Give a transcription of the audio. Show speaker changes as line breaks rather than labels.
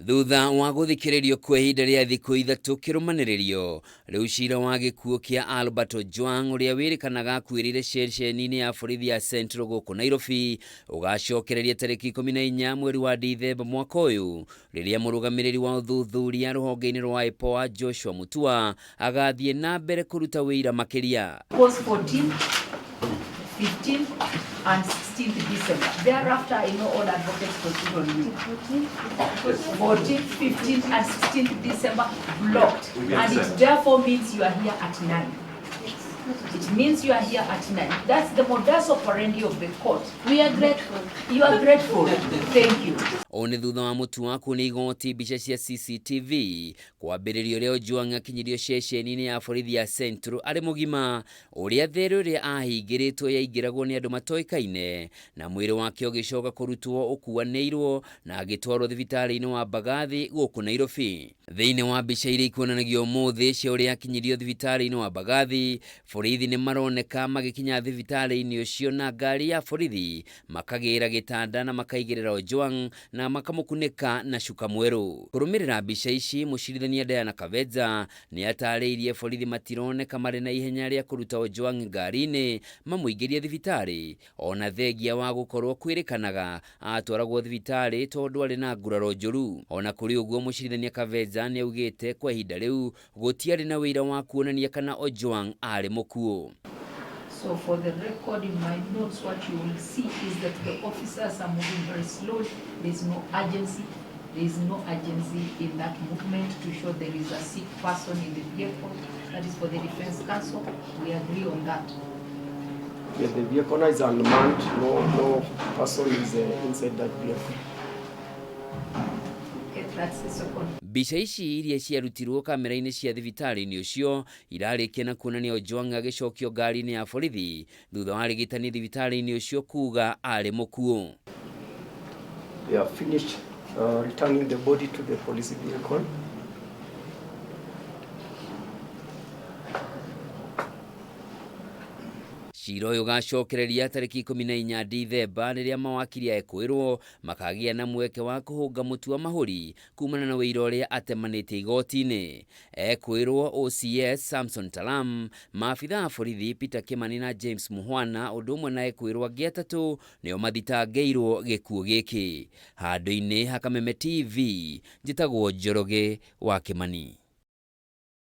Thutha wa gũthikĩrĩrio kwa ihinda rĩa thikũ 3 kĩrũmanĩrĩrio, rĩu cira wa gĩkuũ kĩa Albert Ojwang ũrĩa wĩrĩkanaga akuĩrĩire ceceni-inĩ ya borithi ya Central gũkũ Nairobi ũgacokereria tarĩki 14 mweri wa Dithemba mwaka ũyũ, rĩrĩa mũrũgamĩrĩri wa ũthuthuria rũhonge-inĩ rwa IPOA Joshua Mutua agathiĩ na mbere kũruta wĩira makĩria.
Cause 14, 15 and 16th December. Thereafter, I know all advocates proceed on you. 14, 15 and 16th December blocked. And it therefore means you are here at 9. It means you are here at 9. That's the modus operandi of the court.
We are grateful.
You are grateful. Thank you.
Ũũ nĩ thutha wa Mutua kuonia igoti mbica cia CCTV kwambĩrĩria ũrĩa Ojwang akinyirio ceceni-inĩ ya borithi ya Central arĩ mũgima, ũrĩa therũ ĩrĩa ahingĩrĩtwo yaingĩragwo nĩ andũ matoĩkaine, na mwĩrĩ wake ũgĩcoka kũrutwo ũkuanĩirwo na agĩtwarwo thibitarĩ-inĩ wa Mbagathi gũkũ Nairobi. Thĩinĩ wa mbica iria ikuonanagio ũmũthĩ cia ũrĩa akinyirio thibitarĩ-inĩ wa Mbagathi, borithi nĩ maroneka magĩkinya thibitarĩ-inĩ ũcio na ngari ya borithi, makagĩra gĩtanda na makaigĩrĩra Ojwang na makamũkunĩka na cuka mwerũ. Kũrũmĩrĩra mbica ici, mũcirithania Diana Kavenza nĩ atarĩirie borithi matironeka marĩ na ihenya rĩa kũruta Ojwang ngari-inĩ mamũingĩrie thibitarĩ, ona thengia wa gũkorwo kwĩrĩkanaga atwaragwo thibitarĩ tondũ arĩ na nguraro njũru. Ona kũrĩ ũguo, mũcirithania Kavenza nĩ augĩte kwa ihinda rĩu gũtiarĩ na ũira wa kuonania kana Ojwang arĩ mũkuũ.
So for the record in my notes, what you will see is that the officers are moving very slowly. There is no urgency. There is no urgency in that movement to show there is a sick person in the vehicle. That is for the defense counsel. We agree on that.
Yeah, the vehicle is unmanned. No person is inside that vehicle.
Okay, that's the second.
Mbica ici iria ciarutirwo kamera-inĩ cia thibitarĩ-inĩ ũcio irarĩkia na kuonania Ojwang agĩcokio ngari-inĩ ya borithi thutha wa arigitani thibitarĩ-inĩ ũcio kuga arĩ mũkuũ.
They have finished returning the body to the police vehicle.
Cira ũyũ ũgacokereria tarĩki 14 Dithemba rĩrĩa mawakiri a Ekwĩrwo makagĩa na mweke wa kũhũnga Mutua mahũri kumana na ũira ũrĩa atemanĩtie igoti-inĩ. Ekwĩrwo OCS Samson Talam, maabitha a borithi Peter Kimani na James Muhwana ũndũ ũmwe na ekwĩrwo angĩ atatũ nĩo mathitangĩirwo gĩkuũ gĩkĩ. Handũ-inĩ ha Kameme TV, njĩtagwo Njoroge wa Kimani.